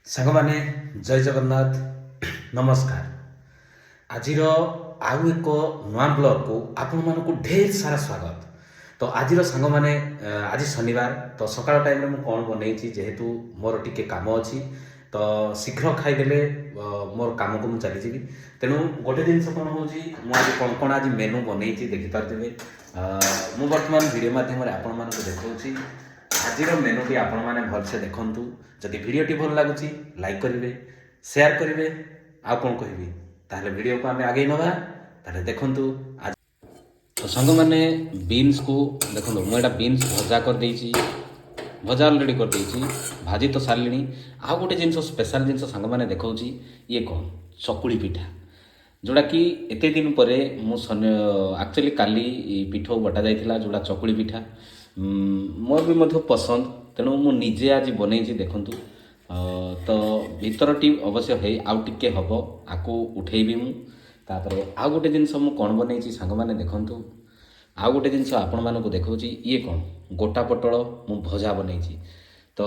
ସାଙ୍ଗମାନେ, ଜୟ ଜଗନ୍ନାଥ, ନମସ୍କାର। ଆଜିର ଆଉ ଏକ ନୂଆ ବ୍ଲଗ୍କୁ ଆପଣମାନଙ୍କୁ ଢେର ସାରା ସ୍ୱାଗତ। ତ ଆଜିର ସାଙ୍ଗମାନେ, ଆଜି ଶନିବାର। ତ ସକାଳ ଟାଇମ୍ରେ ମୁଁ କ'ଣ ବନେଇଛି, ଯେହେତୁ ମୋର ଟିକେ କାମ ଅଛି, ତ ଶୀଘ୍ର ଖାଇଦେଲେ ମୋର କାମକୁ ମୁଁ ଚାଲିଯିବି। ତେଣୁ ଗୋଟେ ଜିନିଷ କ'ଣ ହେଉଛି, ମୁଁ ଆଜି କ'ଣ କ'ଣ ଆଜି ମେନୁ ବନେଇଛି ଦେଖିପାରୁଥିବେ। ମୁଁ ବର୍ତ୍ତମାନ ଭିଡ଼ିଓ ମାଧ୍ୟମରେ ଆପଣମାନଙ୍କୁ ଦେଖାଉଛି ଆଜିର ମେନୁଟି। ଆପଣମାନେ ଭଲସେ ଦେଖନ୍ତୁ। ଯଦି ଭିଡ଼ିଓଟି ଭଲ ଲାଗୁଛି, ଲାଇକ୍ କରିବେ, ସେୟାର କରିବେ। ଆଉ କ'ଣ କହିବି? ତାହେଲେ ଭିଡ଼ିଓକୁ ଆମେ ଆଗେଇ ନେବା। ତାହେଲେ ଦେଖନ୍ତୁ ଆଜି। ତ ସାଙ୍ଗମାନେ, ବିନ୍ସକୁ ଦେଖନ୍ତୁ। ମୁଁ ଏଇଟା ବିନ୍ସ ଭଜା କରିଦେଇଛି, ଭଜା ଅଲରେଡ଼ି କରିଦେଇଛି, ଭାଜି ତ ସାରିଲିଣି। ଆଉ ଗୋଟେ ଜିନିଷ, ସ୍ପେଶାଲ ଜିନିଷ ସାଙ୍ଗମାନେ ଦେଖାଉଛି। ଇଏ କ'ଣ? ଚକୁଳି ପିଠା, ଯେଉଁଟାକି ଏତେ ଦିନ ପରେ ମୁଁ ଶନି, ଆକ୍ଚୁଆଲି କାଲି ପିଠଉ ବଟା ଯାଇଥିଲା, ଯେଉଁଟା ଚକୁଳି ପିଠା। ମୋର ବି ମଧ୍ୟ ପସନ୍ଦ, ତେଣୁ ମୁଁ ନିଜେ ଆଜି ବନେଇଛି। ଦେଖନ୍ତୁ, ତ ଭିତରଟି ଅବଶ୍ୟ ହେଇ ଆଉ ଟିକେ ହେବ, ଆକୁ ଉଠେଇବି ମୁଁ। ତାପରେ ଆଉ ଗୋଟେ ଜିନିଷ ମୁଁ କ'ଣ ବନେଇଛି ସାଙ୍ଗମାନେ ଦେଖନ୍ତୁ। ଆଉ ଗୋଟେ ଜିନିଷ ଆପଣମାନଙ୍କୁ ଦେଖାଉଛି। ଇଏ କ'ଣ? ଗୋଟା ପୋଟଳ ମୁଁ ଭଜା ବନେଇଛି। ତ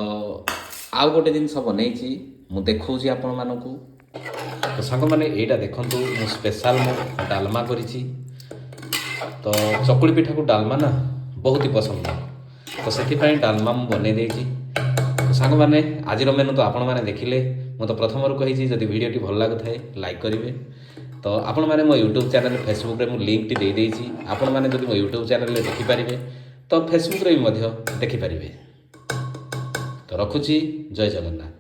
ଆଉ ଗୋଟେ ଜିନିଷ ବନେଇଛି, ମୁଁ ଦେଖାଉଛି ଆପଣମାନଙ୍କୁ। ତ ସାଙ୍ଗମାନେ, ଏଇଟା ଦେଖନ୍ତୁ, ମୁଁ ସ୍ପେଶାଲ ମୁଁ ଡାଲମା କରିଛି। ତ ଚକୁଳି ପିଠାକୁ ଡାଲମା ନା ବହୁତ ହି ପସନ୍ଦ ମୋର, ତ ସେଥିପାଇଁ ଡାଲମା ମୁଁ ବନେଇ ଦେଇଛି। ତ ସାଙ୍ଗମାନେ, ଆଜିର ମେନୁ ତ ଆପଣମାନେ ଦେଖିଲେ। ମୁଁ ତ ପ୍ରଥମରୁ କହିଛି, ଯଦି ଭିଡ଼ିଓଟି ଭଲ ଲାଗୁଥାଏ ଲାଇକ୍ କରିବେ। ତ ଆପଣମାନେ ମୋ ୟୁଟ୍ୟୁବ୍ ଚ୍ୟାନେଲ୍, ଫେସବୁକ୍ରେ ମୁଁ ଲିଙ୍କଟି ଦେଇଦେଇଛି। ଆପଣମାନେ ଯଦି ମୋ ୟୁଟ୍ୟୁବ୍ ଚ୍ୟାନେଲ୍ରେ ଦେଖିପାରିବେ, ତ ଫେସବୁକ୍ରେ ବି ମଧ୍ୟ ଦେଖିପାରିବେ। ତ ରଖୁଛି, ଜୟ ଜଗନ୍ନାଥ।